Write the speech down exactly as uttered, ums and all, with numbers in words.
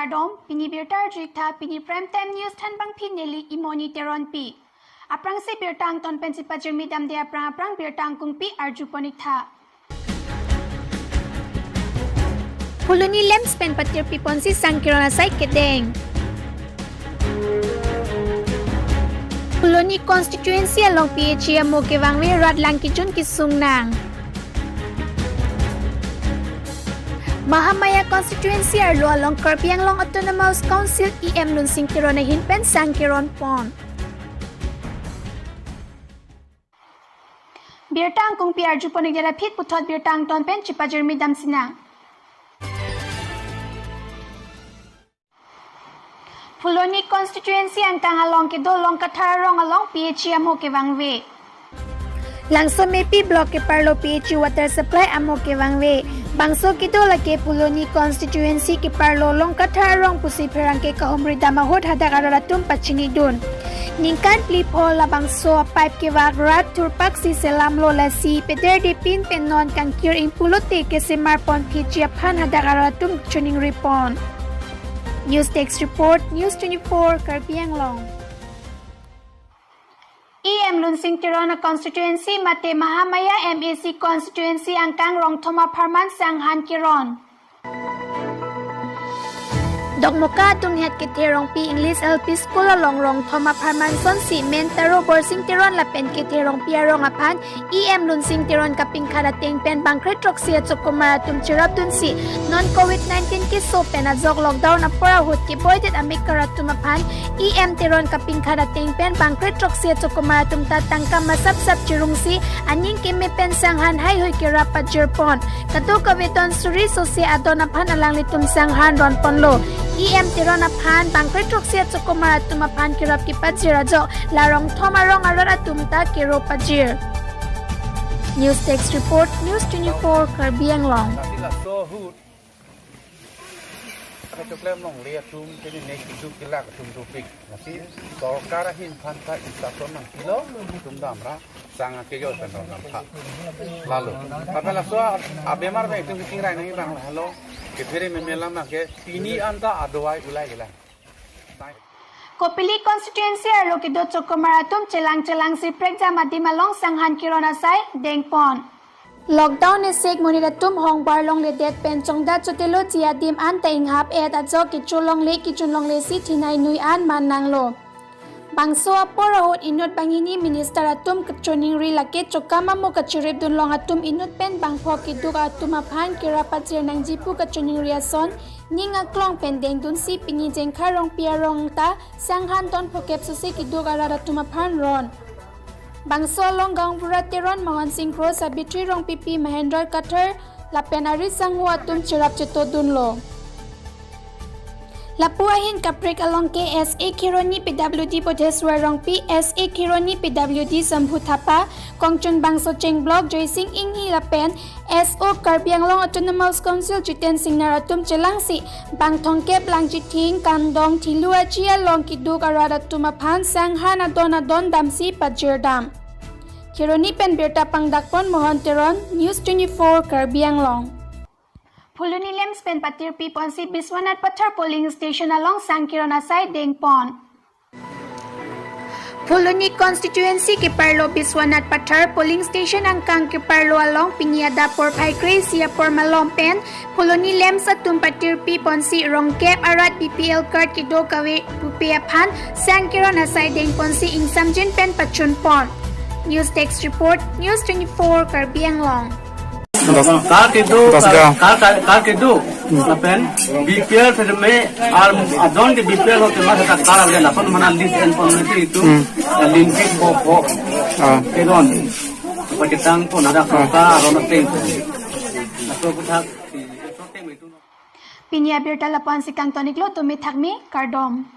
Kardom, pini birta arju-ik tha, pini Prime Time News thanbangpi neli Imoni Teronpi. Aphrangsi birta angton pen chipajirmi damde aphrang aphrang birta angkungpi arjupon-ik tha. Phuloni LAMPS pen patirpiponsi sangkiron asai kedeng. Phuloni constituency along P H E amo kevangve, rat lang kejun kesung nang. Mahamaya constituency arlo along Karbi Anglong Autonomous Council E M Lunsing Teron ahin pen sangkiron pon. Birta angkungpi arjupon-ik det aphi puthot birta angton pen chipajirmi damsi nang. Phuloni constituency angkang along kedo Longkathar arong along P H E amo kevangve. Langsomepi block keparlo P H E water supply amo kevangve. Bangso kedo lake Phuloni constituency keparlo Longkathar arong pusi pherangke kahumri dam ahut hadak arat atum pachinidun. Ningkan phli pho labangso a-pipe kevak rat thurpaksi selamlo, lasi pederdepin pen non kangkir ingpulote kesemarpon P H E aphan hadak arat atum choningripon. News Desk Report, News twenty-four, Karbi Anglong. E M Lunsing Teron a-constituency mate Mahamaya M A C constituency angkang Rongthom apharman sanghan keron. Dokmoka Atumhet Kethe Rongpi English L P School along Rongthom apharman sonsi men Taro Borsing Teron lapen Kethe Rongpi arong aphan E M Lunsing Teron kapinkhat ateng pen bangkre throksi achokomar atum cherapdunsi non covid nineteen keso pen ajok lockdown apor ahut keboidet amekar atum aphan E M Teron kapinkhat ateng pen bangkre throksi achokomar atum ta tangka masapsap chirungsi aning keme pen sanghan haihui kerap pajirpon. Kadokave ton suri sose adon aphan alanglitum sanghan ronponlo. E M Teron aphan bangkre throksi achokomar atum aphan kerap kepajir ajok la Rongthom arong arat atum ta kero pajir. News Desk Report, News twenty-four, Karbi Anglong. Lasi laso ahut kechoklem longle atum, tini ne keduk kelak atum dopik. Lasi sorkar ahin aphan ta istason nangpilo, atum damra sang akejoi pen ron nangtha. Lalo. Lapen laso abemar pen itum kechingrai nangji abang lahelo. Kephere meme alam ke pini anta adovai ulai kelang. Kopili constituency arlo kedo chokomar atum chelang chelangsi prekjam adim along sanghan keron asai dengpon. Lockdown esek monit atum hongbar longledet pen chongdat chotelo ji adim anta inghap-et ajok kecho longle kejun longlesi thinai nui an man nanglo. Bangso apor ahut inut banghini minister atum kachoningri lake chokam amo kachiripdun long atum inut pen bangpho keduk atum aphan kerap pajir nangji pu kachoningri ason ning aklong pen dengdunsi pini Jengkha Rongpi arong ta sanghan ton phokep sose keduk arat atum aphan ron. Bangso along Gaonbura Teron, Mohan Singh Kro, Sabitri Rongpipi, Mahendra Kathar lapen ari sangho atum cherap chetodunlo. Lapu ahin kaprek along ke S A Kheroni, P W D Bodheswar Rongpi, S A Kheroni, P W D Sambhu Thapa, Kongchungbangso Cheng Block Joysing Inghi lapen S O Karbi Anglong Autonomous Council Jiten Singnar atum chelangsi bang thomkep Langchithing, Kangdong, Thilu aji along keduk arat atum aphan sanghan adon adon damsi pajirdam. Kheroni pen birta pangdakpon Mohan Teron, News twenty-four Karbi Anglong. Phuloni LAMPS pen patirpiponsi Biswanath Pathar polling station along sangkiron asai dengpon. Phuloni constituency keparlo Biswanath Pathar polling station angkang keparlo along pini adap porphai kre-isi apor malom pen Phuloni LAMPS atum patirpiponsi rongkep arat B P L card kedo kave pupe aphan sangkiron asai dengponsi ingsamjin pen pachunpon. News Desk Report, News twenty-four Karbi Anglong. Kar kedo, kar, kar, kar kedo. Lapen B P L terme ar adon ke B P L hote mas ta kar ale lapen mana list enpon mati itu. Link ki po po. Kedon. Pakitang pon ada kar aron ateng. Atau puthak. Pini abirta lapu-ansi kangton-iklo, tumi thakmi, kardom.